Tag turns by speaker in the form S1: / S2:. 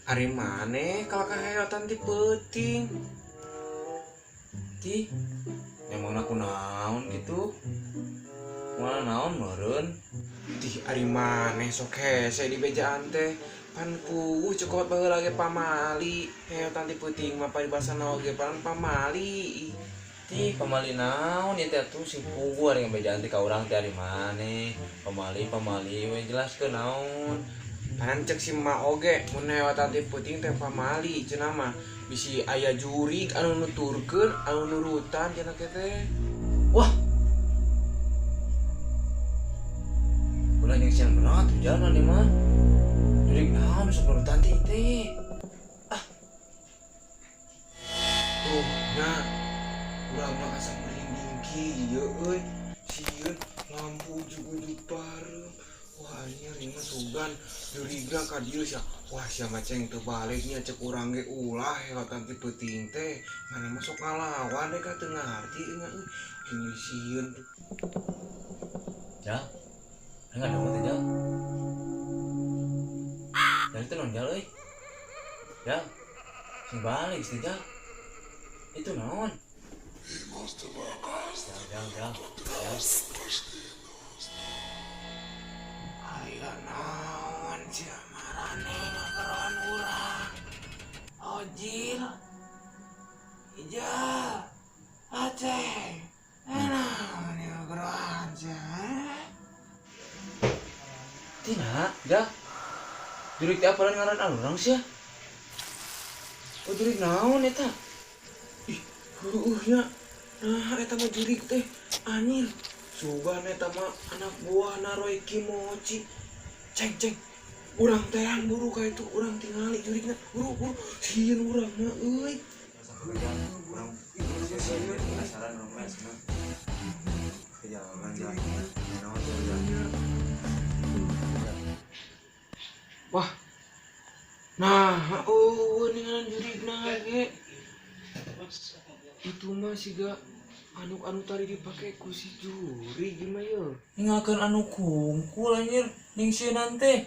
S1: Ari maneh kalau kaheotan ti peuting.
S2: Ti emang aku naon gitu. Mana naon meureun?
S1: Tih ari maneh sok hese di bejaan teh. Pan puguh cekot baheula ge pamali. Heotan ti peuting mah paribasana oge pan pamali.
S2: Ti pamali naon ieu teh atuh sing puguh ari ngabejaan teh ka urang teh ari maneh. Pamali pamali we jelaskeun naon.
S1: Panan cek si emak oge mun heotan ti peuting teh pamali cenah mah bisi aya jurig anu nuturkeun anu nurutan cenah teh.
S2: Wah. Ulah jeung siang berat jalan nih mah. Jurig naon sok nurutan teh teh.
S1: Ah. Tuh, nah. Urang mah asa merinding kieu euy. Sieun lampu ujug-ujug pareum. Wah anjir ieu mah sugan jurigna ka dieu sia. Wah sia mah ceng teu baliknya cek urang ge ulah heotan ti peuting teh. Maneh mah sok ngalawan deh ka teu ngarti euy. Ini sieun.
S2: Jal. Enggak ada teh Jal. Jal itu naon Jal euy? Jal. Sing balik sih Jal. Itu naon? Jal jal jal. Jal.
S1: Aya naon sia marane ngageroan urang. Ojil. Ijal. Aceh. Naon ngageroan sia?
S2: Tina, Jal. Jurig teh apalan ngaran urang sia? Oh jurig naon eta?
S1: Ih, heueuh nya. Nah, eta mah jurig teh anjir. Sugan eta mah anak buah Roy Kimochi. Ceng ceng. Urang teang buru ka itu, urang tingali jurigna. Buru buru sieun urang mah euy.
S2: Urang penasaran urang mah cenah. Kejalan Jal. Naon tuh Jal?
S1: Wah. Nah, oh ningalan jurigna ge. Itu mah siga anu-anu tadi dipake ku si jurig gimana ye?
S2: Ninggalkeun anu kungkul anjir ning sieun teh.